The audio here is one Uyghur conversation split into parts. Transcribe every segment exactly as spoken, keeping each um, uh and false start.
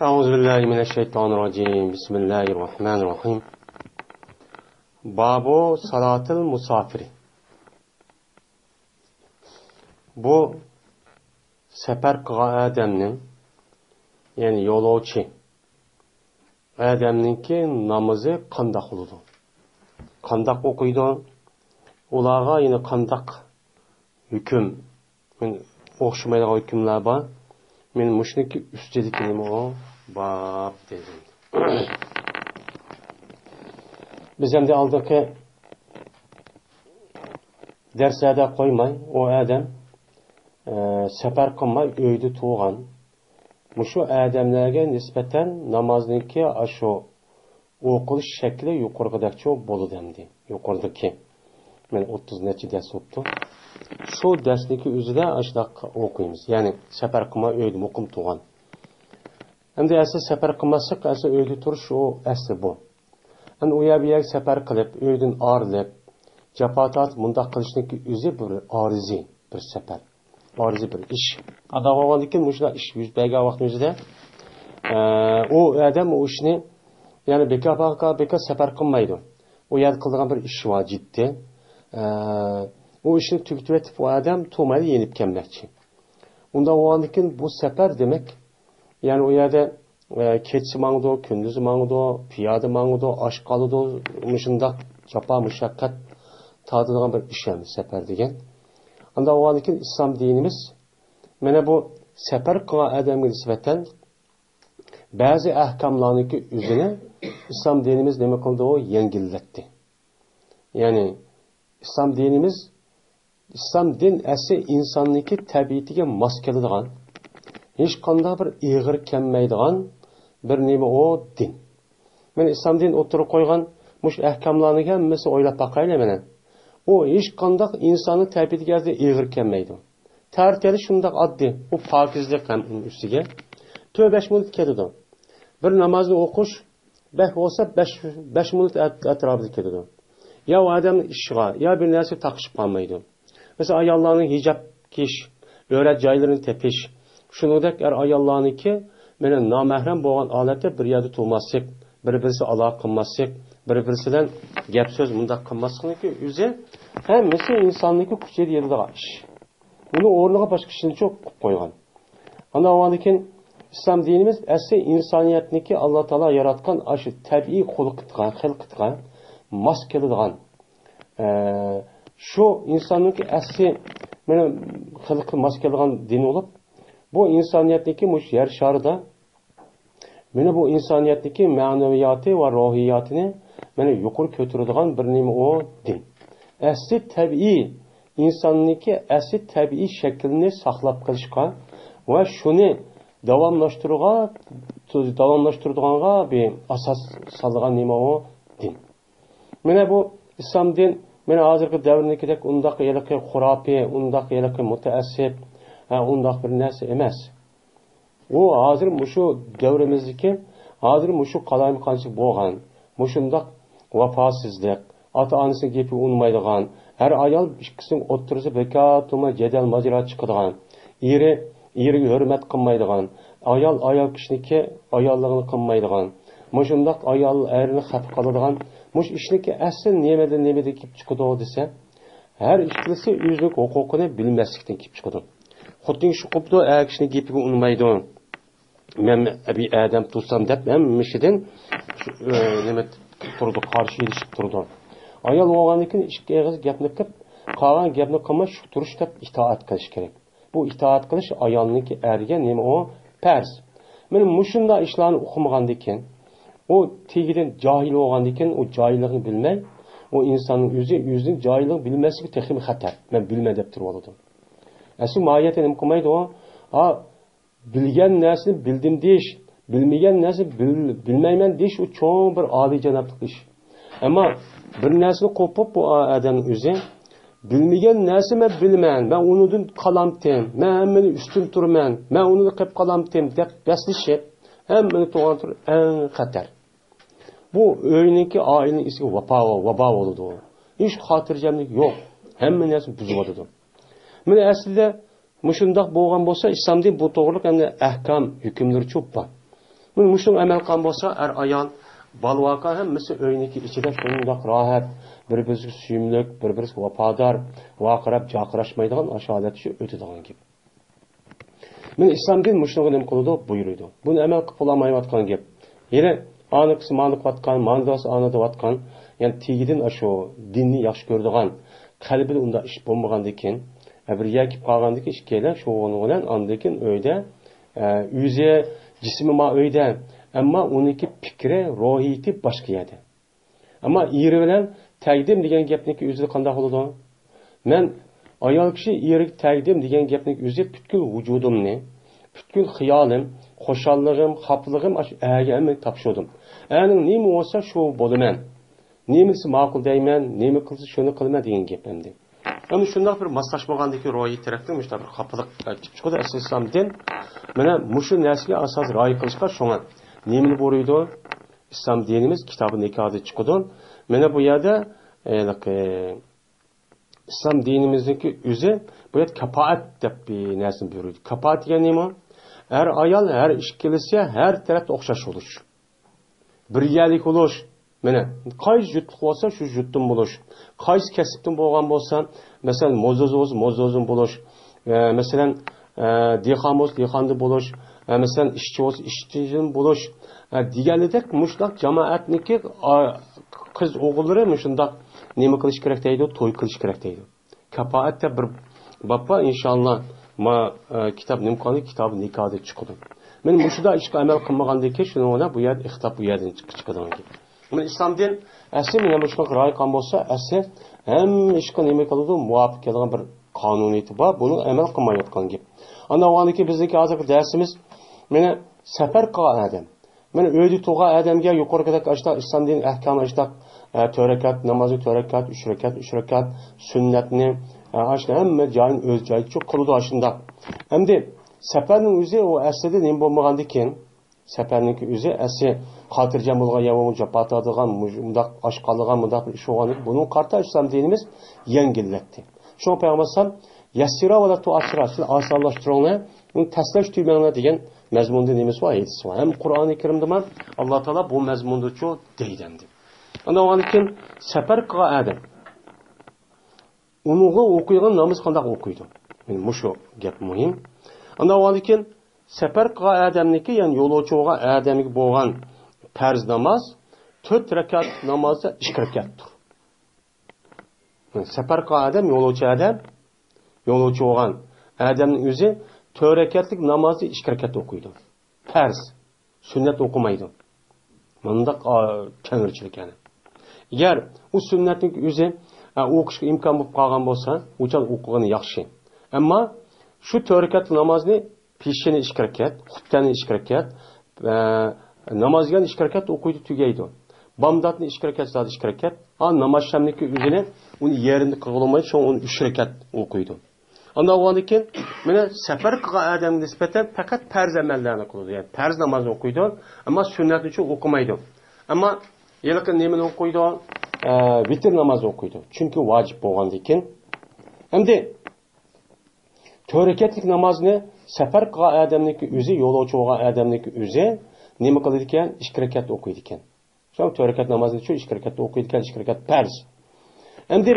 أعوذ بالله من الشيطان الرجيم. بسم الله الرحمن الرحيم. باب صلاة المسافر. بۇ سەپەر قىلغان ئادەمنىڭ، يەنى يولۇچى ئادەمنىڭكى نامىزى قانداق بولىدۇ؟ قانداق ئوقۇيدۇ؟ ئۇلارغا يەنە قانداق ھۆكۈم، مەن ئوخشىمايدىغان ھۆكۈملەر بار. مەن مۇشۇنىڭكى ئۈستىدىكى نېمە ئۇ؟ باب دېدىم. بىز ئەمدى ئالدىنقى دەرسلەردە قويماي، ئۇ ئادەم، ئە، سەپەر قىلماي ئۆيدە تۇرغان. مۇشۇ ئادەملەرگە نىسبەتەن نامازنىڭكى ئاشۇ ئوقۇلۇش شەكلى يۇقىرىقىدەكچۇ بولىدۇ ئەمدى. يۇقىرىدىكى، مەن ئوتتۇز نەچچە دەرس بوپتۇ. شۇ دەرسنىڭكى ئۆزىدە ئاشۇنداق ئوقۇيمىز. يەنى سەپەر قىلماي ئۆيدە مۇقىم تۇرغان. ئەمدى ئەسلى سەپەر قىلماسلىق، ئەسلى ئۆيدە تۇرۇش، ئۇ ئەسلى بۇ. ئەمدى ئۇ يەر بۇ يەرگە سەپەر قىلىپ، ئۆيدىن ئايرىلىپ، جاپا تارتىپ، مۇنداق قىلىشنىڭكى ئۆزى بىر ئارىزى، بىر سەپەر. ئارىزى بىر ئىش. ئانداق بولغاندىن كېيىن مۇشۇنداق ئىش يۈز بەرگەن ۋاقىتنىڭ ئۆزىدە، ئە، ئۇ ئادەم ئۇ ئىشنى، يەنى بىكار، بىكار، بىكار سەپەر قىلمايدۇ. ئۇ يەردە قىلىدىغان بىر ئىش بار، جىددىي. ئە، ئۇ ئىشنى تۈگىتىۋېتىپ، ئۇ ئادەم تۇرمايلا يېنىپ كەلمەكچى. ئۇنداق بولغاندىن كېيىن بۇ سەپەر دېمەك، يەنى ئۇ يەردە، ئە، كېچىسى ماڭىدۇ، كۈندۈزى ماڭىدۇ، پىيادە ماڭىدۇ، ئاچ قالىدۇ، مۇشۇنداق جاپا مۇشەققەت تارتىدىغان بىر ئىش ئەمەس سەپەر دېگەن. ئانداق بولغاندىن كېيىن ئىسلام دىنىمىز مانا بۇ سەپەر قىلغان ئادەمگە نىسبەتەن بەزى ئەھكاملارنىڭكى ئۆزىنى ئىسلام دىنىمىز نېمە قىلدى؟ ئۇ يەڭگىللەتتى. يەنى ئىسلام دىنىمىز، ئىسلام دىن ئەسلى ئىنساننىڭكى تەبىئىتىگە ماس كېلىدىغان، ھېچقانداق بىر ئېغىر كەلمەيدىغان بىر نېمە ئۇ دىن. مانا ئىسلام دىن ئوتتۇرىغا قويغان مۇشۇ ئەھكاملارنىڭ ھەممىسىنى ئويلاپ باقايلى مانا. ئۇ ھېچقانداق ئىنساننىڭ تەبىئىتىگە ئەسلى ئېغىر كەلمەيدۇ. تارتىلىش شۇنداق ئاددىي. ئۇ پاكىزلىق ھەم ئۇنىڭ ئۈستىگە تۆت بەش مىنۇت كېتىدۇ. بىر نامازنى ئوقۇش بەك بولسا بەش، بەش مىنۇت ئەت-، ئەتراپىدا كېتىدۇ. يا ئۇ ئادەمنىڭ ئىشىغا، يا بىر نەرسىگە تاقىشىپ قالمايدۇ. مەسىلەن، ئاياللارنىڭ ھىجاب كىيىش، ئۆرە جايلىرىنى تېپىش، شۇنىڭدەك ئەر ئاياللارنىڭكى مانا نامەھرەم بولغان ھالەتتە بىر يەردە تۇرماسلىق، بىر-بىرسى ئالاقە قىلماسلىق، بىر-بىرسى بىلەن گەپ-سۆز مۇنداق قىلماسلىقنىڭكى ئۆزى ھەممىسى ئىنساننىڭكى كۈچىگە يېتىدىغان ئىش. ئۇنىڭ ئورنىغا باشقا ئىشنى قىلىپ قويغان. ئاندىن ئاۋۋالدىن كېيىن ئىسلام دىنىمىز ئەسلى ئىنسانىيەتنىڭكى ئاللا تائالا ياراتقان ئاشۇ تەبىئىي خۇلقىغا، خىلقىتىغا ماس كېلىدىغان، ئە، شۇ ئىنساننىڭكى ئەسلى مانا خىلقىغا ماس كېلىدىغان دىن بولۇپ، بۇ ئىنسانىيەتنىڭكى مۇشۇ يەر شارىدا مانا بۇ ئىنسانىيەتنىڭكى مەنىۋىياتى ۋە روھىياتىنى مانا يۇقىرى كۆتۈرىدىغان بىر نېمە ئۇ دىن. ئەسلى تەبىئىي، ئىنساننىڭكى ئەسلى تەبىئىي شەكلىنى ساقلاپ قېلىشقا ۋە شۇنى داۋاملاشتۇرغا-، داۋاملاشتۇرىدىغانغا بىر ئاساس سالىدىغان نېمە ئۇ دىن. مانا بۇ ئىسلام دىن، مانا ھازىرقى دەۋرنىڭكىدەك ئۇنداق ھېلىقى خۇراپىي، ئۇنداق ھېلىقى مۇتەئەسسىپ، ھە، ئۇنداق بىر نەرسە ئەمەس. ئۇ ھازىر مۇشۇ دەۋرىمىزدىكى، ھازىر مۇشۇ قالايمىقانچىلىق بولغان، مۇشۇنداق ۋاپاسىزلىق، ئاتا-ئانىسىنىڭ گېپىگە ئۇنىمايدىغان، ئەر-ئايال ئىككىسىنىڭ ئوتتۇرىسىدا بىكار تۇرماي جېدەل-ماجىرا چىقىدىغان، ئېرى ئېرىگە ھۆرمەت قىلمايدىغان، ئايال ئايال كىشىنىڭكى ئاياللىقىنى قىلمايدىغان، مۇشۇنداق ئايال ئەرنى خەپە قىلىدىغان، مۇشۇ ئىشنىڭكى ئەسلى نېمىدىن، نېمىدىن كېلىپ چىقىدۇ دېسە، ھەر ئىككىلىسى ئۆزىنىڭ ھوقۇقىنى بىلمەسلىكتىن كېلىپ چىقىدۇ. خوتۇن كىشى قوپتۇ، ئەر كىشىنىڭ گېپىگە ئۇنىمايدۇ. مەن بىر ئادەم تۇرسام دەپ ھەممىشىدىن شۇ، ئە، نېمە تۇرىدۇ، قارشى ئېلىشىپ تۇرىدۇ. ئايال بولغاندىن كېيىن ئىككى ئېغىز گەپنى قىلىپ، قالغان گەپنى قىلماي شۇ تۇرۇش دەپ ئىتائەت قىلىش كېرەك. بۇ ئىتائەت قىلىش ئايالنىڭكى ئەرگە نېمە ئۇ پەرز. مانا مۇشۇنداق ئىشلارنى ئۇقمىغاندىن كېيىن، ئۇ تېگىدىن جاھىل بولغاندىن كېيىن، ئۇ جاھىللىقىنى بىلمەي، ئۇ ئىنساننىڭ ئۆزى ئۆزىنىڭ جاھىللىقىنى بىلمەسلىكى تېخىمۇ خەتەر. مەن بىلمەي دەپ تۇرۇۋالىدۇ. ئەسلى ماھىيەتتە نېمە قىلمايدۇ ئۇ؟ ھا، بىلگەن نەرسىنى بىلدىم دېيىش، بىلمىگەن نەرسىنى بىل-، بىلمەيمەن دېيىش ئۇ چوڭ بىر ئالىيجانابلىق ئىش. ئەمما بىر نەرسىنى قوپۇپ بۇ ئادەمنىڭ ئۆزى، بىلمىگەن نەرسە مەن بىلىمەن، مەن ئۇنىڭدىن قالامتىم، مەن ھەممىنى ئۈستۈن تۇرىمەن، مەن ئۇنىڭدىن قېلىپ قالامتىم دەپ بەسلىشىپ، ھەممىنى توغرا تۇرۇپ ئەڭ خەتەر. بۇ ئۆينىڭكى، ئائىلىنىڭ ئىچىگە ۋاپا، ۋابا بولىدۇ. ھېچ خاتىرجەملىك يوق. ھەممە نەرسىنى بۇزۇۋاتىدۇ. مانا ئەسلىدە مۇشۇنداق بولغان بولسا، ئىسلام دىنى بۇ توغرىلىق ئەمدى ئەھكام، ھۆكۈملىرى چوپ بار. مۇشۇنىڭغا ئەمەل قىلغان بولسا، ئەر-ئايال، بالا-ۋاقا ھەممىسى ئۆينىڭكى ئىچىدە شۇنداق راھەت، بىر-بىرىگە سۆيۈملۈك، بىر-بىرىگە ۋاپادار، ۋارقىراپ-جارقىراشمايدىغان ئاشۇ ھالەتتە شۇ ئۆتىدىغان گەپ. مانا ئىسلام دىن مۇشۇنىڭغا نېمە قىلىدۇ؟ بۇيرۇيدۇ. بۇنى ئەمەل قىلىپ بولالمايۋاتقان گەپ. ھېلى ئانا دېسە مانا دەۋاتقان، مانا دېسە ئانا دەۋاتقان، يەنى تېگىدىن ئاشۇ دىننى ياخشى كۆرىدىغان، قەلبىدە ئۇنداق ئىش بولمىغاندىكىن، ئە، بىر يەرگە كېلىپ قالغاندىكىن ئىككىيلەن شۇ بولغان بىلەن ئاندىن كېيىن ئۆيدە، ئە، ئۆزى جىسمى ما ئۆيدە، ئەمما ئۇنىڭكى پىكرى، روھىيىتى باشقا يەردە. ئەمما ئېرى بىلەن تەگدىم دېگەن گەپنىڭكى ئۆزى قانداق بولىدۇ؟ مەن ئايال كىشى ئېرىگە تەگدىم دېگەن گەپنىڭكى ئۆزى پۈتكۈل ۋۇجۇدۇمنى، پۈتكۈل خىيالىم، خۇشاللىقىم، خاپىلىقىم ئاشۇ ئەرگە ھەممىنى تاپشۇردۇم. ئەرنىڭ نېمە بولسا شۇ بولىمەن. نېمىسى ماقۇل دەيمەن، نېمە قىلسا شۇنى قىلىمەن دېگەن گەپ ئەمدى. ئەمدى شۇنداق بىر ماسلاشمىغاندىكى روھىي تەرەپتىن مۇشۇنداق بىر خاپىلىق كېلىپ چىقىدۇ. ئەسلى ئىسلام دىن مانا مۇشۇ نەرسىگە ئاساس رىئايە قىلىشقا شۇڭا نېمىنى بۇيرۇيدۇ؟ ئىسلام دىنىمىز كىتابى نىكاھدا چىقىدۇ. مانا بۇ يەردە، ھېلىقى، ئىسلام دىنىمىزنىڭكى ئۆزى بۇ يەردە كاپائەت دەپ بىر نەرسىنى بۇيرۇيدۇ. كاپائەت دېگەن نېمە؟ ئەر-ئايال ھەر ئىككىلىسى ھەر تەرەپتە ئوخشاش بولۇش. بىر يەرلىك بولۇش. مانا، قايسى جۈتلۈك بولسا، شۇ جۈتتىن بولۇش. قايسى كەسىپتىن بولغان بولسا، مەسىلەن، موزدوز بولسا، موزدوزدىن بولۇش. ئە، مەسىلەن، ئە، دېھقان بولسا، دېھقاندىن بولۇش. ئە، مەسىلەن، ئىشچى بولسا، ئىشچىدىن بولۇش. ئە، دېگەنلىدەك، مۇشۇنداق جامائەتنىڭكى، ئا، قىز ئوغۇللىرى مۇشۇنداق نېمە قىلىش كېرەك دەيدۇ، توي قىلىش كېرەك دەيدۇ. كاپائەت دەپ بىر باب بار، ئىنشاللا، ما، ئە، كىتاب نېمە قىلغاندا كىتابى نىكاھدا چىقىدۇ. مانا مۇشۇدا ئىشقا ئەمەل قىلمىغاندىن كېيىن شۇنىڭ بىلەن بۇ يەردە ئىختىلاپ بۇ يەردىن چىق-، چىقىدىغان گەپ. مانا ئىسلام دىن ئەسلى مانا مۇشۇنىڭغا رىئايە قىلغان بولسا، ئەسلى ھەممە ئىشقا نېمە قىلىدۇ؟ مۇۋاپىق كېلىدىغان بىر قانۇنىيىتى بار. بۇنى ئەمەل قىلمايۋاتقان گەپ. ئاندىن ئاۋۋالدىكى بىزنىڭكى ھازىرقى دەرسىمىز مانا سەپەر قىلغان ئادەم. مانا ئۆيدە تۇرغان ئادەمگە يۇقىرىقىدەك ئاشۇنداق ئىسلام دىنى ئەھكامى ئاشۇنداق، ئە، تۆت رەكەت نامازنى تۆت رەكەت، ئۈچ رەكەت، ئۈچ رەكەت، سۈننەتنى، ئە، ئاشۇنداق ھەممە جايىنى ئۆز جايىدا قىلىدۇ ئاشۇنداق. ئەمدى سەپەرنىڭ ئۆزى ئۇ ئەسلىدە نېمە بولمىغاندىكىن، سەپەرنىڭكى ئۆزى ئەسلى خاتىرجەم بولغان يەر بولمىغان، جاپا تارتىدىغان، مۇش-، مۇنداق ئاچ قالىدىغان، مۇنداق ئىش بولغان، بۇنىڭغا قارىتا ئىسلام دىنىمىز يەڭگىللەتتى. شۇڭا پەيغەمبەر ئەلەيھىسسالام، يەسسىرا ۋە لا تۇئەسسىرا، سىلەر ئاسانلاشتۇرۇڭلار، ئۇنى تەسلەشتۈرمەڭلار دېگەن مەزمۇندا نېمىسى بار؟ ھەدىسى بار. ھەم قۇرئانى كەرىمدە بار، ئاللا تائالا بۇ مەزمۇندىچۇ دەيدۇ ئەمدى. ئاندىن كېيىن سەپەر قىلغان ئادەم، ئۇنىڭغا ئوقۇيدىغان ناماز قانداق ئوقۇيدۇ؟ مانا مۇشۇ گەپ مۇھىم. ئاندىن كېيىن سەپەر قىلغان ئادەمنىڭكى، يەنى يولۇچى بولغان ئادەمگە بولغان پەرز ناماز تۆت رەكەت نامازدا ئىككى رەكەتتۇر. سەپەر قىلغان ئادەم، يولۇچى ئادەم، يولۇچى بولغان ئادەمنىڭ ئۆزى تۆت رەكەتلىك نامازنى ئىككى رەكەتتە ئوقۇيدۇ. پەرز، سۈننەت ئوقۇمايدۇ. مۇنداق، ئا، كەڭرىچىلىك يەنى. ئەگەر ئۇ سۈننەتنىڭ ئۆزى، ئا، ئوقۇشقا ئىمكان بولۇپ قالغان بولسا، ئۇچان ئوقۇغىنى ياخشى. ئەمما شۇ تۆت رەكەت نامازنى پېشىنى ئىككى رەكەت، خۇپتەنى ئىككى رەكەت، ئە، نامازگان ئىككى رەكەت ئوقۇيدۇ، تۈگەيدۇ. بامداتنى ئىككى رەكەت، زادى ئىككى رەكەت. ئا، ناماز شەمنىڭكى ئۆزىنى ئۇنى يېرىمىنى قىلغىلى بولمايدۇ، شۇڭا ئۇنى ئۈچ رەكەت ئوقۇيدۇ. ئاندىن كېيىن، مانا سەپەر قىلغان ئادەمگە نىسبەتەن پەقەت پەرز ئەمەللەرنى قىلىدۇ. يەنى پەرز نامازنى ئوقۇيدۇ، ئەمما سۈننەتنىچۇ ئوقۇمايدۇ. ئەمما ھېلىقى نېمىنى ئوقۇيدۇ؟ ئە، ۋىتىر نامازنى ئوقۇيدۇ. چۈنكى ۋاجىپ بولغاندىن كېيىن. ئەمدى تۆت رەكەتلىك نامازنى سەپەر قىلغان ئادەمنىڭكى ئۆزى، يولۇچى بولغان ئادەمنىڭكى ئۆزى نېمە قىلىدىكەن؟ ئىككى رەكەت ئوقۇيدىكەن. شۇ تۆت رەكەت نامازنى شۇ ئىككى رەكەتتە ئوقۇيدىكەن، ئىككى رەكەت پەرز. ئەمدى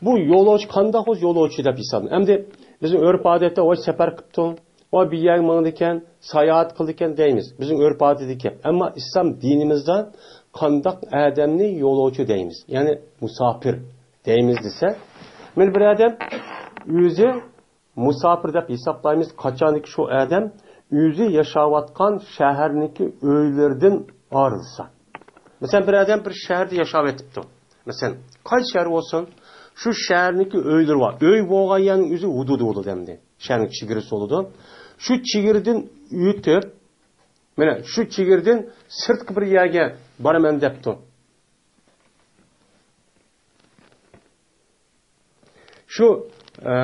بۇ يولۇچى قانداق بولسا يولۇچى دەپ ھېسابلىنىدۇ. ئەمدى بىزنىڭ ئۆرپ ئادەتتە ۋاي سەپەر قىپتۇ، ۋاي بىر يەرگە ماڭىدىكەن، ساياھەت قىلىدىكەن دەيمىز. بىزنىڭ ئۆرپ ئادەتتىكى گەپ. ئەمما ئىسلام دىنىمىزدا قانداق ئادەمنى يولۇچى دەيمىز؟ يەنى مۇساپىر دەيمىز دېسە، مانا بىر ئادەم ئۆزى مۇساپىر دەپ ھېسابلايمىز، قاچانكى شۇ ئادەم ئۆزى ياشاۋاتقان شەھەرنىڭكى ئۆيلىرىدىن ئايرىلسا. مەسىلەن، بىر ئادەم بىر شەھەردە ياشاۋېتىپتۇ. مەسىلەن، قايسى شەھەر بولسۇن، شۇ شەھەرنىڭكى ئۆيلىرى بار. ئۆي بولغان يەرنىڭ ئۆزى ھۇدۇدى بولىدۇ ئەمدى. شەھەرنىڭ چېگرىسى بولىدۇ. شۇ چېگرىدىن ئۆتۈپ، مانا شۇ چېگرىدىن سىرتقى بىر يەرگە بارىمەن دەپتۇ. شۇ، ئە،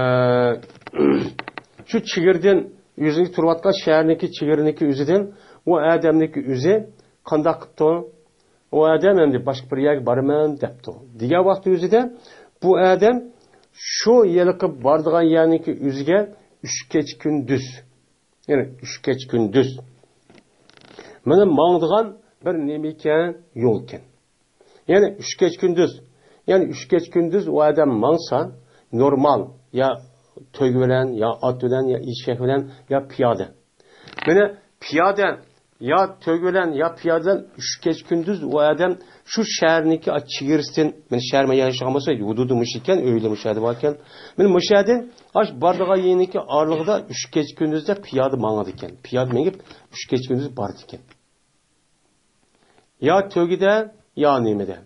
شۇ چېگرىدىن، ئۆزىنىڭ تۇرۇۋاتقان شەھەرنىڭكى چېگرىنىڭكى ئۆزىدىن ئۇ ئادەمنىڭكى ئۆزى قانداق قىپتۇ؟ ئۇ ئادەم ئەمدى باشقا بىر يەرگە بارىمەن دەپتۇ. دېگەن ۋاقىت ئۆزىدە بۇ ئادەم شۇ ھېلىقى بارىدىغان يەرنىڭكى ئۆزىگە ئۈچ كېچە كۈندۈز، يەنى ئۈچ كېچە كۈندۈز. مانا ماڭىدىغان بىر نېمە ئىكەن؟ يول ئىكەن. يەنى ئۈچ كەچ كۈندۈز، يەنى ئۈچ كەچ كۈندۈز ئۇ ئادەم ماڭسا، نورمال، يا تۆگە بىلەن، يا ئات بىلەن، يا ئېشەك بىلەن، يا پىيادە. مانا پىيادە، يا تۆگە بىلەن، يا پىيادە بىلەن ئۈچ كەچ كۈندۈز ئۇ ئادەم شۇ شەھەرنىڭكى چېگرىسىدىن، مانا شەھەر ياشىغان بولسا، ھۇدۇدى مۇشۇ ئىكەن، ئۆيلىرى مۇشۇ يەردە بار ئىكەن. مانا مۇشۇ يەردىن ئاش بارىدىغان يېرىنىڭكى ئارىلىقىدا ئۈچ كەچ كۈندۈزدە پىيادە ماڭىدىكەن. پىيادە مېڭىپ ئۈچ كەچ كۈندۈز بارىدىكەن. يا تۆگىدە، يا نېمىدە.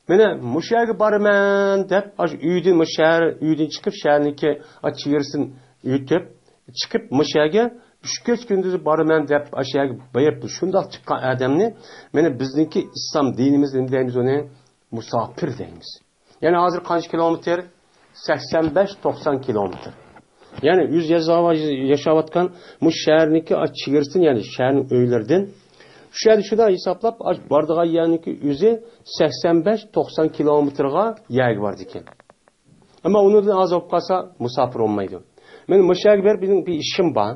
مانا مۇشۇ يەرگە بارىمەن دەپ، ئاشۇ ئۆيدىن، مۇشۇ شەھەر، ئۆيدىن چىقىپ، شەھەرنىڭكى ئا چېگرىسىدىن ئۆتۈپ، چىقىپ، مۇشۇ يەرگە ئۈچ كەچ كۈندۈز بارىمەن دەپ، ئاشۇ يەرگە بېرىپ، شۇنداق چىققان ئادەمنى، مانا بىزنىڭكى ئىسلام دىنىمىزدا نېمە دەيمىز ئۇنى؟ مۇساپىر دەيمىز. يەنى ھازىر قانچە كىلومېتىر؟ سەكسەن بەش، توقسان كىلومېتىر. يەنى ئۆزى ياشاۋاتقان مۇشۇ شەھەرنىڭكى چېگرىسىدىن، يەنى شەھەرنىڭ ئۆيلىرىدىن، شۇ يەردە شۇنداق ھېسابلاپ، ئاش بارىدىغان يەرنىڭكى ئۆزى سەكسەن بەش، توقسان كىلومېتىرغا يەرگە بارىدىكەن. ئەمما ئۇنىڭدىن ئاز بولۇپ قالسا، مۇساپىر بولمايدۇ. مەن مۇشۇ يەرگە بېرىپ، مېنىڭ بىر ئىشىم بار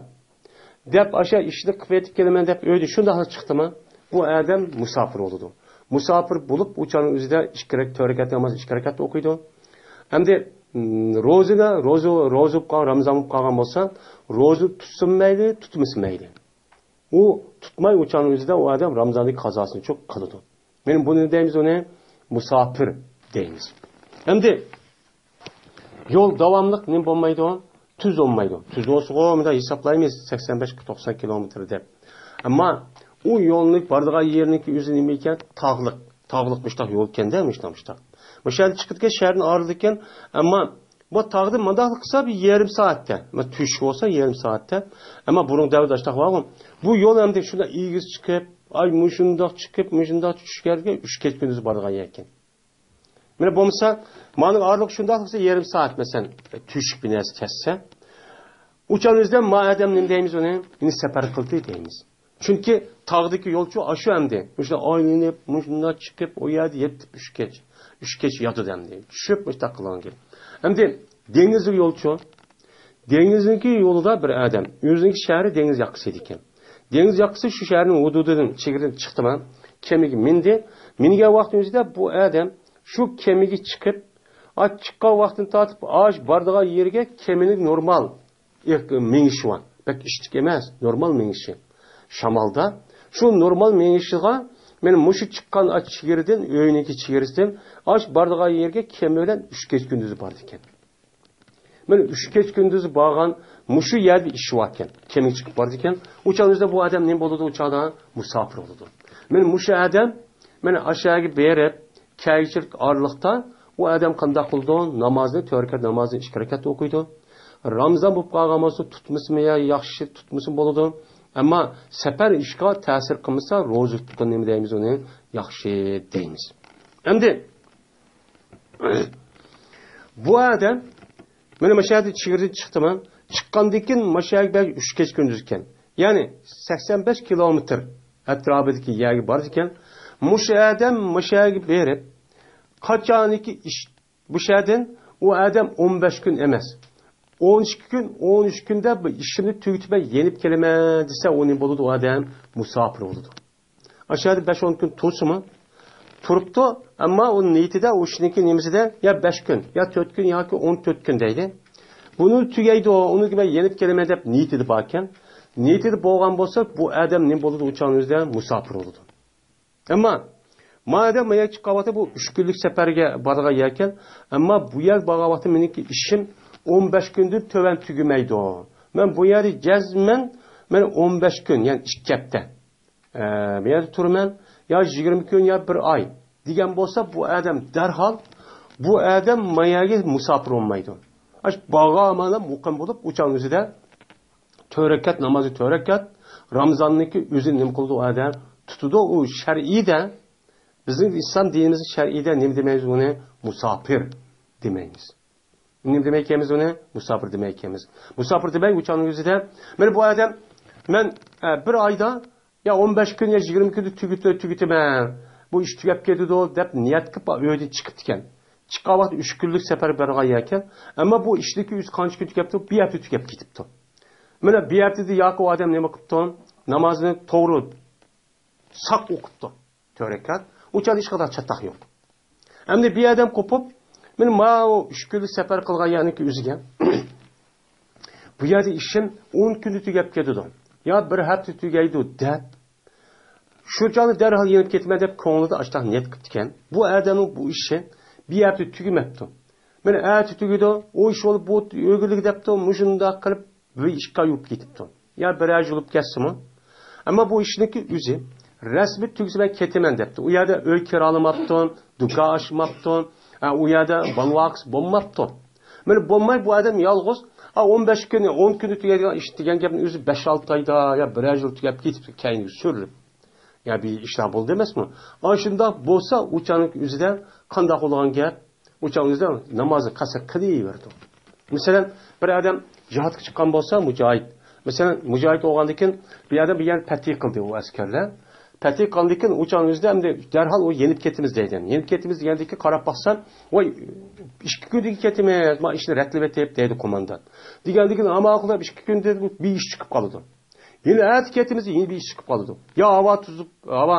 دەپ، ئاشۇ ئىشنى قىلىپ يېتىپ كېلىمەن دەپ، ئۆيدە شۇنداقلا چىقتىما، بۇ ئادەم مۇساپىر بولىدۇ. مۇساپىر بولۇپ، ئۇ چاغنىڭ ئۆزىدە ئىككى رەك-، تۆت رەكەت ناماز ئىككى رەكەتتە ئوقۇيدۇ. ئەمدى، م، روزىنى، روزا، روزا بولۇپ قالغان، رامىزان بولۇپ قالغان بولسا، روزا تۇتسىمۇ مەيلى، تۇتمىسا مەيلى. ئۇ تۇتماي، ئۇ چاغنىڭ ئۆزىدە ئۇ ئادەم رامىزاندىكى قازاسىنى چوق قىلىدۇ. مانا بۇنى دەيمىز ئۇنى مۇساپىر دەيمىز. ئەمدى يول داۋاملىق نېمە بولمايدۇ؟ تۈز بولمايدۇ. تۈز بولسىغۇ، مۇنداق ھېسابلايمىز، سەكسەن بەش، توقسان كىلومېتىر دەپ. ئەمما ئۇ يولنىڭ بارىدىغان يېرىنىڭكى ئۆزى نېمە ئىكەن؟ تاغلىق. تاغلىق مۇشتاق يول ئىكەندە، مۇشتاق، مۇشتاق. مۇشۇ يەردە چىقىدىكەن، شەھەردىن ئايرىلىدىكەن. ئەمما بۇ تاغدا مۇنداق قىلسا، بىر يېرىم سائەتتە. مانا تۈش بولسا، يېرىم سائەتتە. ئەمما بۇرۇن دەۋردە ئاشتاق بارغۇ. بۇ يول ئەمدى شۇنداق ئېگىز چىقىپ، ئاي، مۇشۇنداق چىقىپ، مۇشۇنداق چۈشۈپ كەلگەن، ئۈچ كەچ كۈندۈز بارىدىغان يەركەن. مانا بولمىسا، مانا ئارىلىق شۇنداق قىلسا، يېرىم سائەت، مەسىلەن، تۆشۈك بىر نەرسە كەتسە، ئۇ چاغنىڭ ئۆزىدە ما ئادەم نېمە دەيمىز ئۇنى؟ يەنە سەپەر قىلدى دەيمىز. چۈنكى تاغدىكى يولچۇ ئاشۇ ئەمدى. مۇشۇنداق ئايلىنىپ، مۇشۇنداق چىقىپ، ئۇ يەردە يېتىپ ئۈچ كەچ، ئۈچ كەچ ياتىدۇ ئەمدى. چۈشۈپ مۇشۇنداق قىلغان گەپ. ئەمدى دېڭىزلىك يولچۇ. دېڭىزنىڭكى يولىدا بىر ئادەم. ئۆزىنىڭكى شەھىرى دېڭىز ياقىسى ئىدىكەن. دېڭىز ياقىسى شۇ شەھەرنىڭ ھۇدۇدىدىن، چېگرىدىن چىقتىما، كېمىگە مىندى. مىنگەن ۋاقتىنىڭ ئۆزىدە بۇ ئادەم شۇ كېمىگە چىقىپ، ئا، چىققان ۋاقتىدىن تارتىپ، ئاش بارىدىغان يېرىگە كېمىنىڭ نورمال ئېق-، مېڭىشى بار. بەك ئىشتىك ئەمەس، نورمال مېڭىشى. شامالدا شۇ نورمال مېڭىشىغا، مانا مۇشۇ چىققان ئاش چېگرىدىن، ئۆينىڭكى چېگرىسىدىن ئاش بارىدىغان يېرىگە كېمە بىلەن ئۈچ كەچ كۈندۈزى بارىدىكەن. مانا ئۈچ كەچ كۈندۈزى بارغان مۇشۇ يەردە ئىش باركەن. كېمىگە چىقىپ بارىدىكەن. ئۇ چاغدا بۇ ئادەم نېمە بولىدۇ ئۇ چاغدا؟ مۇساپىر بولىدۇ. مانا مۇشۇ ئادەم، مانا ئاشۇ يەرگە بېرىپ، كەلگۈچىلىك ئارىلىقتا ئۇ ئادەم قانداق قىلىدۇ؟ نامازنى، تۆت رەكەت نامازنى ئىككى رەكەتتە ئوقۇيدۇ. رامزان بولۇپ قالغان بولسا، تۇتمىسىمۇ يا ياخشى، تۇتمىسىمۇ بولىدۇ. ئەمما سەپەر ئىشقا تەسىر قىلمىسا، روزا تۇتقان نېمە دەيمىز ئۇنى؟ ياخشى دەيمىز. ئەمدى بۇ ئادەم مانا مۇشۇ يەردە چېگرىدىن چىقتىما، چىققاندىن كېيىن مۇشۇ يەرگە بەلكى ئۈچ كەچ كۈندۈز ئىكەن. يەنى سەكسەن بەش كىلومېتىر ئەتراپىدىكى يەرگە بارىدىكەن. مۇشۇ ئادەم مۇشۇ يەرگە بېرىپ، قاچانكى ئىش، مۇشۇ يەردىن ئۇ ئادەم ئون بەش كۈن ئەمەس، ئون ئىككى كۈن، ئون ئۈچ كۈندە بۇ ئىشىمنى تۈگىتىمەن، يېنىپ كېلىمەن دېسە، ئۇ نېمە بولىدۇ؟ ئۇ ئادەم مۇساپىر بولىدۇ. ئاشۇ يەردە بەش ئون كۈن تۇرسىمۇ؟ تۇرۇپتۇ، ئەمما ئۇ نىيىتىدە، ئۇ ئىشنىڭكى نېمىسىدە، يا بەش كۈن، يا تۆت كۈن ياكى ئون تۆت كۈن دەيدۇ. بۇنى تۈگەيدۇ، ئۇنىڭ بىلەن يېنىپ كېلىمەن دەپ نىيىتىدە باركەن. نىيىتىدە بولغان بولسا، بۇ ئادەم نېمە بولىدۇ؟ ئۇ چاغنىڭ ئۆزىدە مۇساپىر بولىدۇ. ئەمما ما ئادەم ما يەرگە چىققان ۋاقتى بۇ ئۈچ كۈنلۈك سەپەرگە بارغان يەركەن. ئەمما بۇ يەرگە بارغان ۋاقتى مېنىڭكى ئىشىم ئون بەش كۈندىن تۆۋەن تۈگىمەيدۇ. مەن بۇ يەردە جەزمەن، مەن ئون بەش كۈن، يەنى ئىككى ھەپتە ئە، بۇ يەردە تۇرىمەن، يا يىگىرمە كۈن، يا بىر ئاي دېگەن بولسا، بۇ ئادەم دەرھال، بۇ ئادەم ما يەرگە مۇساپىر بولمايدۇ. ئاشۇ بارغان مانا مۇقىم بولۇپ، ئۇ چاغنىڭ ئۆزىدە تۆت رەكەت نامازى، تۆت رەكەت رامىزاننىڭكى ئۆزىنى نېمە قىلىدۇ ئۇ ئادەم؟ تۇتىدۇ. ئۇ شەرئىيدە، بىزنىڭ ئىسلام دىنىمىزنىڭ شەرئىيدە نېمە دېمەيمىز ئۇنى؟ مۇساپىر دېمەيمىز. نېمە دېمەيكەنمىز ئۇنى؟ مۇساپىر دېمەيكەنمىز. مۇساپىر دېمەي، ئۇ چاغنىڭ ئۆزىدە، مانا بۇ ئادەم، مەن، ئە، بىر ئايدا يا ئون بەش كۈن يا يىگىرمە كۈندە تۈگىتى-، تۈگىتىمەن، بۇ ئىش تۈگەپ كېتىدۇ دەپ نىيەت قىلىپ ئۆيدىن چىقىپتىكەن. چىققان ۋاقىت ئۈچ كۈنلۈك سەپەر بارغان يەركەن. ئەمما بۇ ئىشنىڭكى ئۆزى قانچە كۈن تۈگەپتۇ؟ بىر ھەپتە تۈگەپ كېتىپتۇ. مانا بىر ھەپتىدە ياكى ئۇ ئادەم نېمە قىپتۇ؟ نامازنى توغرا ساق ئوقۇپتۇ. تۆت رەكەت. ئۇ چاغدا ھېچقانداق چاتاق يوق. ئەمدى بۇ ئادەم قوپۇپ، مانا ماۋۇ ئۈچ كۈنلۈك سەپەر قىلغان يەرنىڭكى ئۆزىگە، بۇ يەردە ئىشىم ئون كۈندە تۈگەپ كېتىدۇ، يا بىر ھەپتە تۈگەيدۇ دەپ، شۇ چاغدا دەرھال يېنىپ كېتىمەن دەپ كۆڭلىدە ئاشتاق نىيەت قىپتىكەن. بۇ ئادەمنىڭ بۇ ئىشى بۇ ھەپتە تۈگىمەپتۇ. مانا ئەتە تۈگىدۇ، ئۇ ئىش بولۇپ بۇ ئۆگۈنلۈك دەپتۇ، مۇشۇنداق قىلىپ بىر ئىككى ئاي بولۇپ كېتىپتۇ. يا بىر ئاي بولۇپ كەتسىمۇ. ئەمما بۇ ئىشنىڭكى ئۆزى رەسمىي تۈگىسە مەن كېتىمەن دەپتۇ. ئۇ يەردە ئۆي كىرالىماپتۇ، دۇكان ئاچماپتۇ، ئە، ئۇ يەردە بالا ۋاقىس بولماپتۇ. مانا بولماي بۇ ئادەم يالغۇز، ئا، ئون بەش كۈن، ئون كۈندە تۈگەيدىغان ئىش دېگەن گەپنى ئۆزى بەش ئالتە ئايدا يا بىر ئاي يىل تۈگەپ كېتىپتۇ، كەينىگە سۈرۈلۈپ. يا بىر ئىشلار بولدى ئەمەسمۇ؟ ئاشۇنداق بولسا ئۇ چاغنىڭ ئۆزىدە قانداق بولغان گەپ؟ ئۇ چاغنىڭ ئۆزىدە نامازنى قەسەر قىلىۋېرىدۇ. مەسىلەن، بىر ئادەم جىھادقا چىققان بولسا، مۇجاھىد. مەسىلەن، مۇجاھىد بولغاندىن كېيىن بۇ ئادەم بىر يەرنى پەتھى قىلدى، ئۇ ئەسكەرلەر. پەتھى قىلغاندىن كېيىن ئۇ چاغنىڭ ئۆزىدە ئەمدى دەرھال ئۇ يېنىپ كېتىمىز دەيدۇ. يېنىپ كېتىمىز دېگەندىن كېيىن قاراپ باقسام، ۋاي، ئىككى كۈندىن كېتىمىز، ما ئىشنى رەتلىۋېتىپ دەيدۇ قوماندان. دېگەندىن كېيىن ئاما قىلىپ ئىككى كۈندىن بىر ئىش چىقىپ قالىدۇ. يەنە ئەتە كېتىمىز، يەنە بىر ئىش چىقىپ قالىدۇ. يا ھاۋا تۇزۇپ، ھاۋا،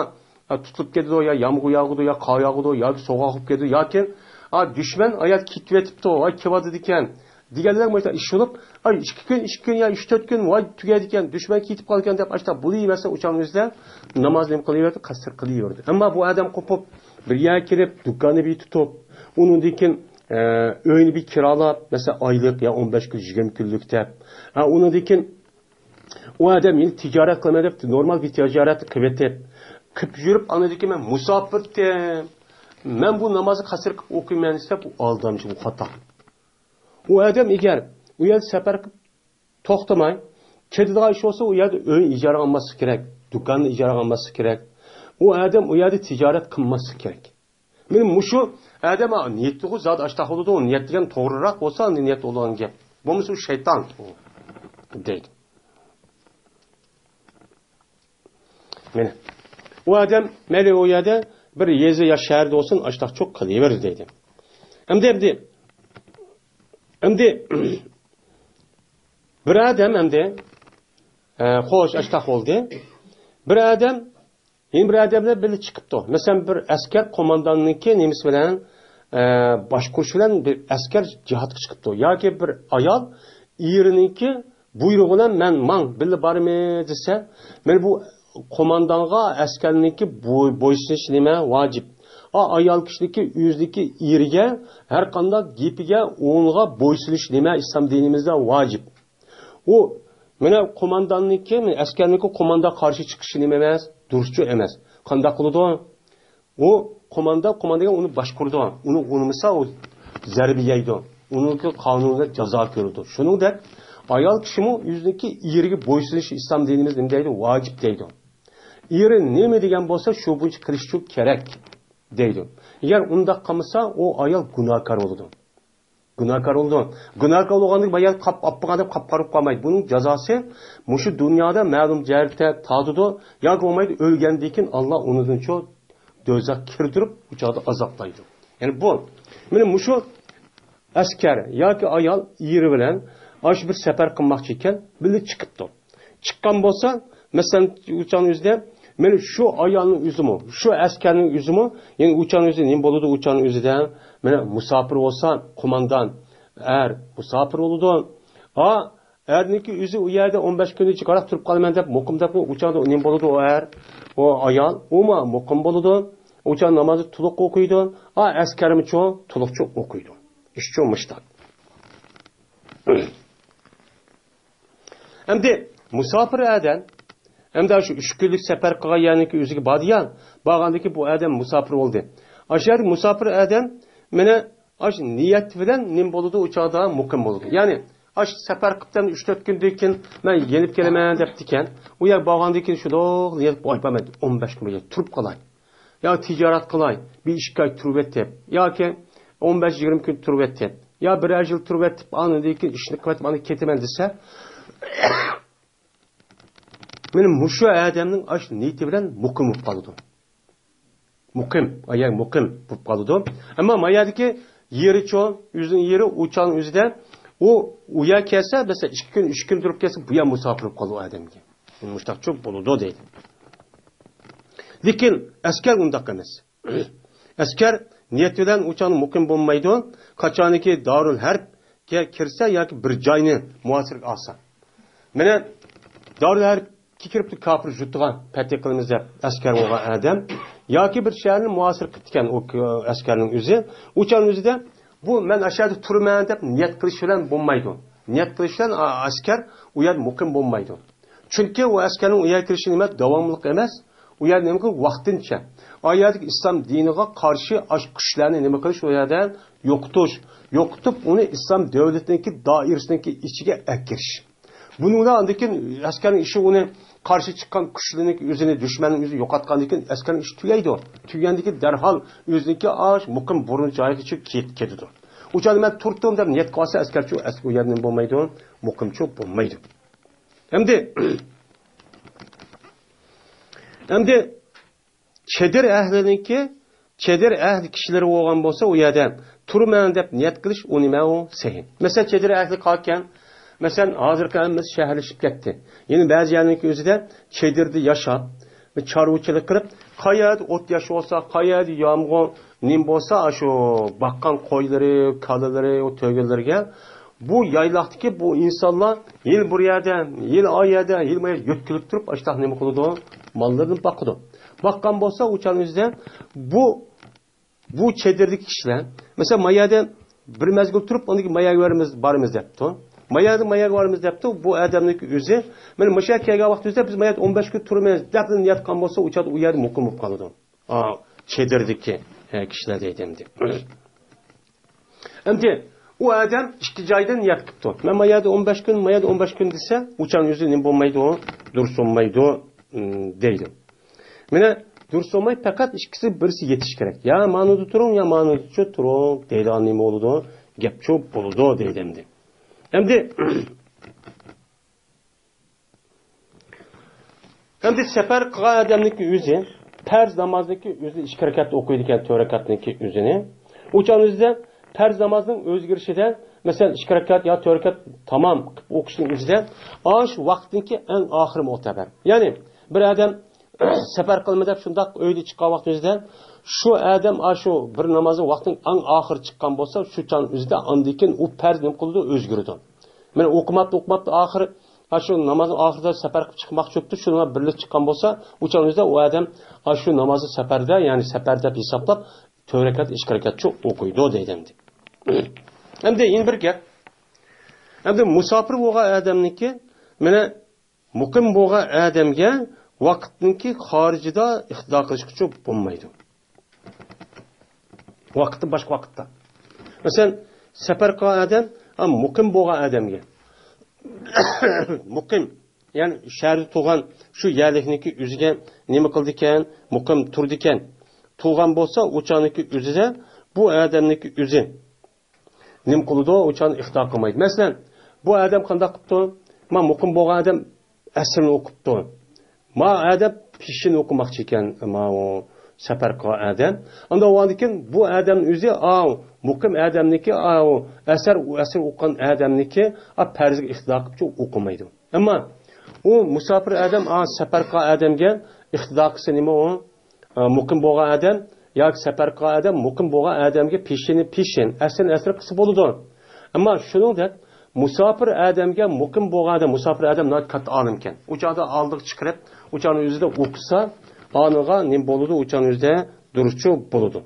ئا، تۇتۇلۇپ كېتىدۇ، يا يامغۇر ياغىدۇ، يا قار ياغىدۇ، ياكى سوغۇق بولۇپ كېتىدۇ، ياكى، ئا، دۈشمەن ئايات كېتىۋېتىپتۇ، ۋاي، كېلىۋاتىدىكەن دېگەنلەر مۇشۇنداق ئىش بولۇپ، ئاي، ئىككى كۈن، ئىككى كۈن يا ئۈچ تۆت كۈن، ۋاي، تۈگەيدىكەن، دۈشمەن كېتىپ قالىدىكەن دەپ ئاشتا بولۇۋەرسە، ئۇ چاغنىڭ ئۆزىدە ناماز نېمە قىلىۋېرىدۇ، قەسىر قىلىۋېرىدۇ. ئەمما بۇ ئادەم قوپۇپ، بىر يەرگە كېلىپ، دۇكاننى بىر تۇتۇپ، ئۇنىڭدىن كېيىن، ئە، ئۆينى بىر كىرالاب، مەسىلەن، ئايلىق يا ئون بەش كۈن، يىگىرمە كۈنلۈك دەپ، ئا، ئۇنىڭدىن كېيىن ئۇ ئادەم يەنە تىجارەت قىلىمەن دەپ، نورمال بىر تىجارەتنى قىلىۋېتىپ، قىلىپ يۈرۈپ، ئاندىن كېيىن مەن مۇساپىرتىم، مەن بۇ نامازنى قەسىر قىلىپ ئوقۇيمەن دېسە، بۇ ئالدامچى، بۇ خاتا. ئۇ ئادەم ئەگەر ئۇ يەردە سەپەر قىلىپ توختىماي، كېتىدىغان ئىش بولسا، ئۇ يەردە ئۆينى ئىجارىگە ئالماسلىق كېرەك، دۇكاننى ئىجارىگە ئالماسلىق كېرەك. ئۇ ئادەم ئۇ يەردە تىجارەت قىلماسلىق كېرەك. مانا مۇشۇ ئادەم نىيەتتىغۇ زادى ئاشتاق بولىدۇ، نىيەت دېگەن توغرىراق بولسا، نىيەت بولىدىغان گەپ. بولمىسا ئۇ شەيتان ئۇ دەيدۇ. مانا ئۇ ئادەم مەيلى ئۇ يەردە بىر يېزا يا شەھەردە بولسۇن، ئاشتاق چوق قىلىۋېرىدۇ دەيدۇ. ئەمدى، ئەمدى، ئەمدى بىر ئادەم ئەمدى، ئە، خوش، ئاشتاق بولدى. بىر ئادەم يەنە بىر ئادەم بىلەن بىللە چىقىپتۇ. مەسىلەن، بىر ئەسكەر قومانداننىڭكى نېمىسى بىلەن، ئە، باشقۇرۇشى بىلەن بىر ئەسكەر جىھادقا چىقىپتۇ. ياكى بىر ئايال ئېرىنىڭكى بۇيرۇقى بىلەن مەن ماڭ، بىللە بارىمىز دېسە، مانا بۇ قوماندانغا ئەسكەرنىڭكى بوي-، بويسۇنۇشى نېمە ۋاجىپ؟ ئا، ئايال كىشىنىڭكى ئۆزىنىڭكى ئېرىگە ھەر قانداق گېپىگە، ئۇنىڭغا بويسۇنۇشى نېمە ئىسلام دىنىمىزدا ۋاجىپ؟ ئۇ، مانا قومانداننىڭكى، مانا ئەسكەرنىڭكى قوماندا قارشى چىقىشى نېمە ئەمەس، دۇرۇسچۇ ئەمەس. قانداق قىلىدۇ؟ ئۇ قوماندا، قوماندا دېگەن ئۇنى باشقۇرىدۇ. ئۇنى ئۇنىمىسا، ئۇ زەربە يەيدۇ. ئۇنىڭكى قانۇنىدا جازا كۆرىدۇ. شۇنىڭدەك ئايال كىشىمۇ ئۆزىنىڭكى ئېرىگە بويسۇنۇشى ئىسلام دىنىمىز نېمە دەيدۇ؟ ۋاجىپ دەيدۇ. ئېرى نېمە دېگەن بولسا، شۇ بويىچە قىلىشى كېرەك دەيدۇ. ئەگەر ئۇنداق قىلمىسا، ئۇ ئايال گۇناھكار بولىدۇ. گۇناھكار بولىدۇ. گۇناھكار بولغاندىن بايا قاپ، ئاپپىغان دەپ قاپ قاراپ قالمايدۇ. بۇنىڭ جازاسى مۇشۇ دۇنيادا مەلۇم جەھەتتە تارتىدۇ. ياكى بولمايدۇ، ئۆلگەندىن كېيىن ئاللا ئۇنىڭدىنچۇ دوزاخ كىردۈرۈپ، ئۇ چاغدا ئازابلايدۇ. يەنى بۇ، مانا مۇشۇ ئەسكەر ياكى ئايال ئېرى بىلەن ئاشۇ بىر سەپەر قىلماقچى ئىكەن، بىللە چىقىپتۇ. چىققان بولسا، مەسىلەن، ئۇچانىڭ ئۆزىدە، مانا شۇ ئايالنىڭ ئۆزىمۇ، شۇ ئەسكەرنىڭ ئۆزىمۇ، يەنى ئۇچانىڭ ئۆزى نېمە بولىدۇ؟ ئۇچانىڭ ئۆزىدە، مانا مۇساپىر بولسا، قوماندان، ئەر مۇساپىر بولىدۇ. ئا، ئەرنىڭكى ئۆزى ئۇ يەردە ئون بەش كۈندىن جىقراق تۇرۇپ قالىمەن دەپ، مۇقىم دەپ، ئۇچاندا نېمە بولىدۇ؟ ئۇ ئەر، ئۇ ئايال، ئۇمۇ مۇقىم بولىدۇ. ئۇچان نامازى تولۇق ئوقۇيدۇ. ئا، ئەسكەرمۇچۇ تولۇقچۇ ئوقۇيدۇ. ئىشچۇ مۇشتاق. ئەمدى مۇساپىر ئادەم، ئەمدى شۇ ئۈچ كۈنلۈك سەپەر قىلغان يەرنىڭكى ئۆزىگە باردى يا، بارغاندىكى بۇ ئادەم مۇساپىر بولدى. ئاشۇ يەردە مۇساپىر ئادەم، مانا، ئاشۇ نىيەت بىلەن نېمە بولىدۇ؟ ئۇ چاغدا مۇقىم بولىدۇ. يەنى، ئاشۇ سەپەر قىپتىمەن، ئۈچ تۆت كۈندىن كېيىن مەن يېنىپ كېلىمەن دەپتىكەن. ئۇ يەرگە بارغاندىن كېيىن شۇنداق نىيەت، ۋاي، مەن ئون بەش كۈن بۇ يەردە تۇرۇپ قالاي. يا تىجارەت قىلاي، بىر ئىككى ئاي تۇرۇۋېتىپ، ياكى ئون بەش يىگىرمە كۈن تۇرۇۋېتىپ، يا بىرەر يىل تۇرۇۋېتىپ، ئاندىن كېيىن ئىشنى قىلىۋېتىپ، ئاندىن كېتىمەن دېسە، مانا مۇشۇ ئادەمنىڭ ئاشۇ نىيىتى بىلەن مۇقىم بولۇپ قالىدۇ. مۇقىم، ئايا مۇقىم بولۇپ قالىدۇ. ئەمما ما يەردىكى يېرىچۇ، ئۆزىنىڭ يېرى ئۇچان ئۆزىدە، ئۇ، ئۇ يەر كەلسە، مەسىلەن، ئىككى كۈن، ئۈچ كۈن تۇرۇپ كەلسە، بۇ يەر مۇساپىر بولۇپ قالىدۇ ئادەمگە. مۇشتاقچۇ بولىدۇ دەيدۇ. لېكىن ئەسكەر ئۇنداق ئەمەس. ئەسكەر نىيەت بىلەن ئۇ چاغدا مۇقىم بولمايدۇ. قاچانكى دارۇل ھەربكە كىرسە ياكى بىر جاينى مۇھاسىرىگە ئالسا. مانا دارۇل ھەربكە كىرىپتۇ، كاپىر جۇتىغا پەتھى قىلىمىز دەپ ئەسكەر بولغان ئادەم. ياكى بىر شەھەرنى مۇھاسىرە قىپتىكەن ئۇ ئەسكەرنىڭ ئۆزى. ئۇ چاغنىڭ ئۆزىدە بۇ مەن ئاشۇ يەردە تۇرىمەن دەپ نىيەت قىلىش بىلەن بولمايدۇ. نىيەت قىلىش بىلەن ئا-، ئەسكەر ئۇ يەردە مۇقىم بولمايدۇ. چۈنكى ئۇ ئەسكەرنىڭ ئۇ يەرگە كىرىشى نېمە؟ داۋاملىق ئەمەس. ئۇ يەردە نېمە قىلىش؟ ۋاقتىنچە. ئا يەردىكى ئىسلام دىنىغا قارشى ئاش كۈچلەرنى نېمە قىلىش؟ ئۇ يەردە يوقىتىش. يوقىتىپ، ئۇنى ئىسلام دۆلىتىنىڭكى دائىرىسىنىڭكى ئىچىگە ئەكىرىش. بۇنىڭدا ئاندىن كېيىن ئەسكەرنىڭ ئىشى ئۇنى قارشى چىققان كۈچلەرنىڭ ئۆزىنى، دۈشمەننىڭ ئۆزىنى يوقاتقاندىن كېيىن ئەسكەرنىڭ ئىشى تۈگەيدۇ. تۈگىگەندىن كېيىن دەرھال ئۆزىنىڭكى ئاش مۇقىم بۇرۇن جايىغا چۈشۈپ كېتىدۇ. ئۇ چاغدا مەن تۇردۇم دەپ نىيەت قىلسا ئەسكەرچۇ ئەسكەر ئۇ يەردە نېمە بولمايدۇ؟ مۇقىمچۇ بولمايدۇ. ئەمدى، ئەمدى چېدىر ئەھلىنىڭكى، چېدىر ئەھلى كىشىلىرى بولغان بولسا، ئۇ يەردە تۇرىمەن دەپ نىيەت قىلىش، ئۇ نېمە ئۇ؟ سەھىھ. مەسىلەن، چېدىر ئەھلى قالكەن، مەسىلەن، ھازىرقى ھەممىسى شەھەرلىشىپ كەتتى. يەنە بەزى يەرنىڭكى ئۆزىدە چېدىردا ياشاپ، چارۋىچىلىق قىلىپ، قايەردە ئوت ياش بولسا، قايەردە يامغۇر، نېمە بولسا، ئاشۇ باققان قويلىرى، كالىلىرى، ئۇ تۆگىلىرىگە بۇ يايلاقتىكى بۇ ئىنسانلار يىل بىر يەردە، يىل ئا يەردە، يىل ما يەردە يۆتكىلىپ تۇرۇپ، ئاشۇنداق نېمە قىلىدۇ؟ ماللىرىنى باقىدۇ. باققان بولسا، ئۇ چاغنىڭ ئۆزىدە بۇ، بۇ چېدىردىكى كىشىلەر، مەسىلەن، ما يەردە بىر مەزگىل تۇرۇپ، ئاندىن كېيىن ما يەرگە بارىمىز، بارىمىز دەپتۇ. ما يەردىن ما يەرگە بارىمىز دەپتۇ. بۇ ئادەمنىڭ ئۆزى، مانا مۇشۇ يەرگە كەلگەن ۋاقتىمىزدا بىز ما يەردە ئون بەش كۈن تۇرىمىز دەپ نىيەت قىلغان بولسا، ئۇ چاغدا ئۇ يەردە مۇقىم بولۇپ قالىدۇ. ئا، چېدىردىكى، ئە، كىشىلەر دەيدۇ ئەمدى. ئەمدى ئۇ ئادەم ئىككى جايدىن نىيەت قىپتۇ. مەن ما يەردە ئون بەش كۈن، ما يەردە ئون بەش كۈن دېسە، ئۇ چاغنىڭ ئۆزى نېمە بولمايدۇ، دۇرۇس بولمايدۇ، م، دەيدۇ. مانا دۇرۇس بولماي، پەقەت ئىككىسى بىرسى يېتىشى كېرەك. يا مانىدا تۇرۇڭ، يا مانىدا چۇ تۇرۇڭ دەيدىغان نېمە بولىدۇ؟ گەپ چۇ بولىدۇ دەيدۇ ئەمدى. ئەمدى ئەمدى سەپەر قىلغان ئادەمنىڭكى ئۆزى، پەرز نامازنىڭكى ئۆزى ئىككى رەكەت ئوقۇيدىكەن، تۆت رەكەتنىڭكى ئۆزىنى. ئۇ چاغنىڭ ئۆزىدە پەرز نامازنىڭ ئۆزگىرىشىدە، مەسىلەن، ئىككى رەكەت يا تۆت رەكەت تامام قىلىپ ئوقۇشنىڭ ئۆزىدە، ئاشۇ ۋاقىتنىڭكى ئەڭ ئاخىرى مۆتەبەر. يەنى بىر ئادەم سەپەر قىلىمەن دەپ شۇنداق ئۆيدىن چىققان ۋاقتى ئۆزىدە، شۇ ئادەم ئاشۇ بىر نامازنىڭ ۋاقتىنىڭ ئەڭ ئاخىرى چىققان بولسا، شۇ چاغنىڭ ئۆزىدە ئاندىن كېيىن ئۇ پەرز نېمە قىلىدۇ؟ ئۆزگىرىدۇ. مانا ئوقۇماپتۇ، ئوقۇماپتۇ، ئاخىرى، ھا، شۇ نامازنىڭ ئاخىرىدا سەپەر قىلىپ چىقماقچى بوپتۇ، شۇنىڭ بىلەن بىرلىكتە چىققان بولسا، ئۇ چاغنىڭ ئۆزىدە ئۇ ئادەم، ھا، شۇ نامازنى سەپەردە، يەنى سەپەر دەپ ھېسابلاپ، تۆت رەكەت، ئىككى رەكەتچە ئوقۇيدۇ دەيدۇ ئەمدى. ئەمدى يەنە بىر گەپ. ئەمدى مۇساپىر بولغان ئادەمنىڭكى، مانا، مۇقىم بولغان ئادەمگە ۋاقىتنىڭكى خارىجىدا ئىقتىدا قىلىشقىچە بولمايدۇ. ۋاقىتتا، باشقا ۋاقىتتا. مەسىلەن، سەپەر قىلغان ئادەم، ھا، مۇقىم بولغان ئادەمگە. مۇقىم، يەنى شەھەردە تۇرغان شۇ يەرلىكنىڭكى ئۆزىگە نېمە قىلىدىكەن؟ مۇقىم تۇرىدىكەن. تۇرغان بولسا، ئۇ چاغنىڭكى ئۆزىدە بۇ ئادەمنىڭكى ئۆزى نېمە قىلىدۇ؟ ئۇ چاغنى ئىقتىدا قىلمايدۇ. مەسىلەن، بۇ ئادەم قانداق قىپتۇ؟ ما مۇقىم بولغان ئادەم ئەسىرنى ئوقۇپتۇ. ما ئادەم پېشىننى ئوقۇماقچى ئىكەن، ما ئۇ سەپەر قىلغان ئادەم. ئاندىن ئۇنىڭدىن كېيىن بۇ ئادەم ئۆزى، ئاۋۇ مۇقىم ئادەمنىكى، ئاۋۇ ئەسەر، ئەسىر ئوقۇغان ئادەمنىكى، ئا، پەرزگە ئىقتىدا قىلىپچۇ ئوقۇمايدۇ. ئەمما ئۇ مۇساپىر ئادەم، ئا، سەپەر قىلغان ئادەمگە ئىقتىدا قىلسا نېمە ئۇ؟ ئا، مۇقىم بولغان ئادەم ياكى سەپەر قىلغان ئادەم مۇقىم بولغان ئادەمگە پېشىنى پېشىن، ئەسىرنى ئەسىر قىلسا بولىدۇ. ئەمما شۇنىڭدەك مۇساپىر ئادەمگە مۇقىم بولغان ئادەم، مۇساپىر ئادەم ناھايىتى كاتتا ئالىمكەن. ئۇ چاغدا ئالدىغا چىقىرىپ، ئۇ چاغنىڭ ئۆزىدە ئوقۇسا، ئانىغا نېمە بولىدۇ؟ ئۇ چاغنىڭ ئۆزىدە دۇرۇسچۇ بولىدۇ.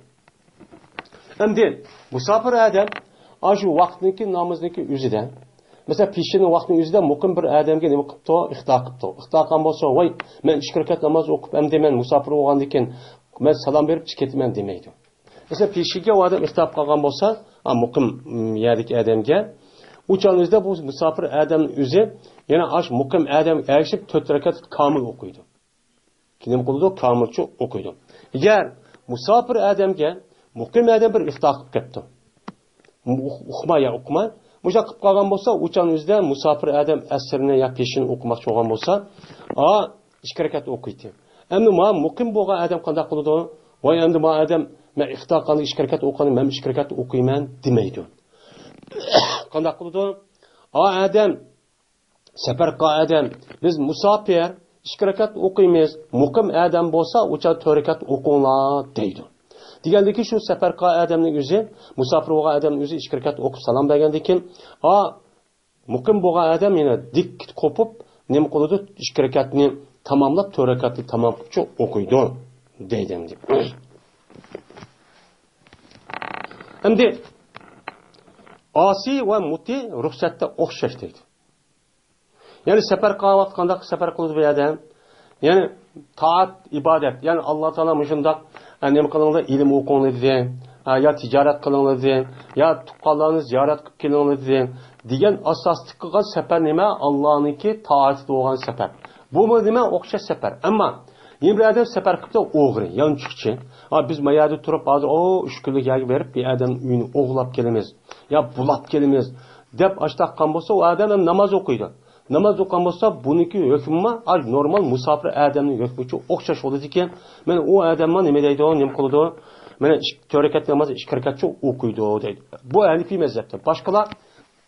ئەمدى مۇساپىر ئادەم ئاشۇ ۋاقىتنىڭكى نامىزىنىڭكى ئۆزىدە، مەسىلەن، پېشىننىڭ ۋاقتىنىڭ ئۆزىدە مۇقىم بىر ئادەمگە نېمە قىپتۇ؟ ئىقتىدا قىپتۇ. ئىقتىدا قىلغان بولسا، ۋاي، مەن ئىككى رەكەت ناماز ئوقۇپ، ئەمدى مەن مۇساپىر بولغاندىن كېيىن مەن سالام بېرىپ چىقىپ كېتىمەن دېمەيدۇ. مەسىلەن، پېشىنگە ئۇ ئادەم ئىقتىدا قىلغان بولسا، ئا، مۇقىم، م، يەردىكى ئادەمگە، ئۇ چاغنىڭ ئۆزىدە بۇ مۇساپىر ئادەمنىڭ ئۆزى يەنە ئاشۇ مۇقىم ئادەمگە ئەگىشىپ تۆت رەكەت كامىل ئوقۇيدۇ. كېيىن نېمە قىلىدۇ؟ كامىلچە ئوقۇيدۇ. ئەگەر مۇساپىر ئادەمگە مۇقىم ئادەم بىر ئىقتىدا قىلىپ كەپتۇ. ئۇ-، ئۇقماي يا ئۇقماي. مۇشۇنداق قىلىپ قالغان بولسا، ئۇ چاغنىڭ ئۆزىدە مۇساپىر ئادەم ئەسىرنى يا پېشىننى ئوقۇماقچى بولغان بولسا، ئا، ئىككى رەكەت ئوقۇيتتى. ئەمدى ما مۇقىم بولغان ئادەم قانداق قىلىدۇ؟ ۋاي، ئەمدى ما ئادەم، مەن ئىقتىدا قىلغاندا ئىككى رەكەت ئوقۇغاندا، مەن ئىككى رەكەت ئوقۇيمەن دېمەيدۇ. قانداق قىلىدۇ؟ ئا ئادەم، سەپەر قىلغان ئادەم، بىز مۇساپىر، ئىككى رەكەت ئوقۇيمىز. مۇقىم ئادەم بولسا، ئۇ چاغ تۆت رەكەت ئوقۇڭلار دەيدۇ. دېگەندىكىن شۇ سەپەر قىلغان ئادەمنىڭ ئۆزى، مۇساپىر بولغان ئادەمنىڭ ئۆزى ئىككى رەكەت ئوقۇپ سالام بەرگەندىن كېيىن، ئا، مۇقىم بولغان ئادەم يەنە دىك قوپۇپ، نېمە قىلىدۇ؟ ئىككى رەكەتنى تاماملاپ، تۆت رەكەتنى تامام قىلىپچۇ ئوقۇيدۇ دەيدۇ ئەمدى. ئەمدى ئاسىي ۋە مۇتى رۇخسەتتە ئوخشاش دەيدۇ. يەنى سەپەر قىلغان ۋاقىت قانداق سەپەر قىلىدۇ بۇ ئادەم؟ يەنى تائەت، ئىبادەت، يەنى ئاللا تائالا مۇشۇنداق، ئە، نېمە قىلىڭلار، ئىلىم ئوقۇڭلار دېدى، ئە، يا تىجارەت قىلىڭلار دېدى، يا تۇغقانلارنى زىيارەت قىلىپ كېلىڭلار دېدى دېگەن ئاساسلىق قىلغان سەپەر نېمە؟ ئاللانىڭكى تائەتىدە بولغان سەپەر. بۇمۇ نېمە؟ ئوخشاش سەپەر. ئەمما يەنە بىر ئادەم سەپەر قىپتۇ، ئوغرى، يانچۇقچى. ئا، بىز ما يەردە تۇرۇپ، ھازىر، ئو، ئۈچ كۈنلۈك يەرگە بېرىپ، بىر ئادەمنىڭ ئۆيىنى ئوغرىلاپ كېلىمىز، يا بۇلاپ كېلىمىز، دەپ ئاشتاق قىلغان بولسا، ئۇ ئادەم ھەم ناماز ئوقۇيدۇ. ناماز ئوقۇغان بولسا، بۇنىڭكى ھۆكمى ما، ئاي، نورمال مۇساپىر ئادەمنىڭ ھۆكمىچۇ ئوخشاش بولىدىكەن. مانا ئۇ ئادەم ما نېمە دەيدۇ، نېمە قىلىدۇ؟ مانا ئىك-، تۆت رەكەت نامازنى ئىككى رەكەتچۇ ئوقۇيدۇ دەيدۇ. بۇ ھەنىفىي مەزھەپتە. باشقىلار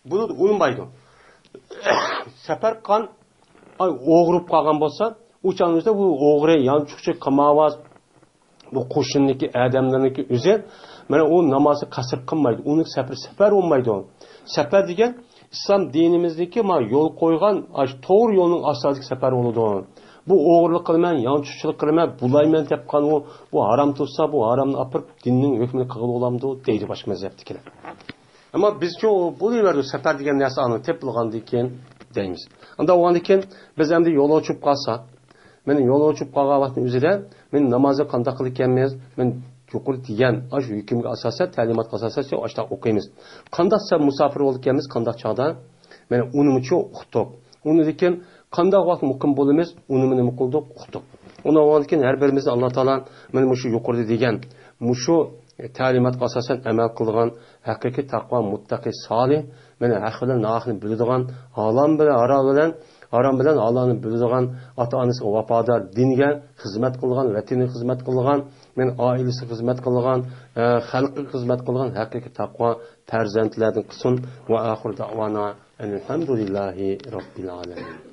بۇنى ئۇنىمايدۇ. سەپەر قىلغان، ئاي، ئوغرىپ قالغان بولسا، ئۇ چاغنىڭ ئۆزىدە بۇ ئوغرى، يانچۇقچى، قىمارۋاز، بۇ قوشۇندىكى ئادەملەرنىڭكى ئۆزى، مانا ئۇ نامازنى قەسر قىلمايدۇ. ئۇنىڭ سەپىرى سەپەر بولمايدۇ. سەپەر دېگەن ئىسلام دىنىمىزدىكى ما يول قويغان، ئاشۇ توغرا يولنىڭ ئاستىدىكى سەپەر بولىدۇ. بۇ ئوغرىلىق قىلىمەن، يانچۇقچىلىق قىلىمەن، بۇلايمەن دەپ قالغان ئۇ، بۇ ھارام تۇرسا، بۇ ھارامنى ئاپىرىپ دىننىڭ ھۆكمىنى قىلغىلى بولامدۇ دەيدۇ باشقا مەزھەپتىكىلەر. ئەمما بىزچۇ بولۇۋەردۇ، سەپەر دېگەن نەرسە ئاندىن تېپىلغاندىن كېيىن دەيمىز. ئانداق بولغاندىن كېيىن بىز ئەمدى يول ئوچۇپ قالسا، مانا يول ئوچۇپ قالغان ۋاقىتنىڭ ئۆزىدە مانا نامازنى قانداق قىلىدىكەنمىز؟ مانا يۇقىرى دېگەن ئاشۇ ھۆكۈمگە ئاساسەن، تەلىماتقا ئاساسەن ئاشۇنداق ئوقۇيمىز. قانداق سەن مۇساپىر بولىدىكەنمىز، قانداق چاغدا؟ مانا ئۇنىمۇچۇ ئۇقتۇق. ئۇنىڭدىن كېيىن قانداق ۋاقىت مۇقىم بولىمىز، ئۇنىمۇ نېمە قىلدۇق؟ ئۇقتۇق. ئۇنىڭدىن كېيىن ھەر بىرىمىزنى ئاللا تائالا مانا مۇشۇ يۇقىرىدا دېگەن مۇشۇ تەلىماتقا ئاساسەن ئەمەل قىلىدىغان ھەقىقىي تەقۋا، مۇتتەقى، سالىھ، مانا ھەق بىلەن ناھەقنى بىلىدىغان، ھالال بىلەن، ھارام بىلەن، ھارام بىلەن ھالالنى بىلىدىغان، ئاتا-ئانىسىغا ۋاپادار، دىنگە خىزمەت قىلغان، ۋەتىنىگە خىزمەت قىلغان، مانا ئائىلىسىگە خىزمەت قىلغان، ئە، خەلقىگە خىزمەت قىلغان ھەقىقىي تەقۋا پەرزەنتلەردىن قىلسۇن. ۋە ئاخىر دەئۋانا ئەنىلھەمدۇلىللاھى رەببىل ئالەمىن.